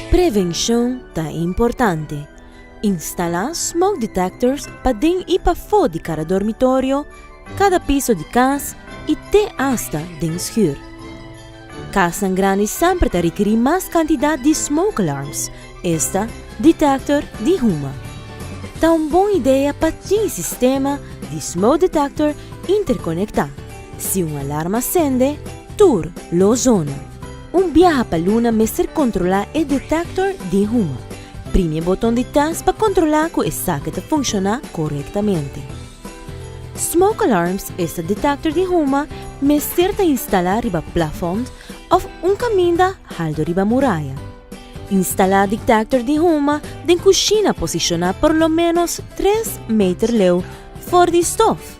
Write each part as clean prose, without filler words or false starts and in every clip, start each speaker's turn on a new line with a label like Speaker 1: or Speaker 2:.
Speaker 1: Prevenshon ta importante. Instalá smoke detectors paden i pafó di kada dormitorio, kada piso di kas i te asta den schuur. Kasnan grandi semper ta rekerí mas kantidat di smoke alarms, esta detector di huma. Ta un bon idea pa tin sistema di smoke detector interkonektá. Si un alarma sende, tur lo zona. Un biaha pa luna mester kontrolá e detector di huma. Primi e boton di test pa kontrolá ku esaki ta funshoná korektamente. Smoke alarms, esta detector di huma, mester ta instalá riba plafond òf un kaminda haltu riba muraya. Instalá detector di huma den kushina posishoná por lo ménos tres meter leu for di stof.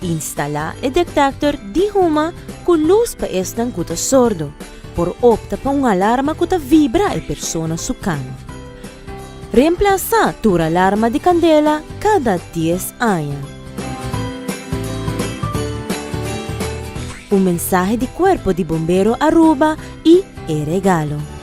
Speaker 1: Instalá e detector di huma ku lus pa esnan ku ta sordo por opta pa un alarma ku ta vibra e persona su kama. Reemplasá tur alarma di kandela kada dies aña. Un mensahe di Cuerpo di Bombero Aruba y E Regalo.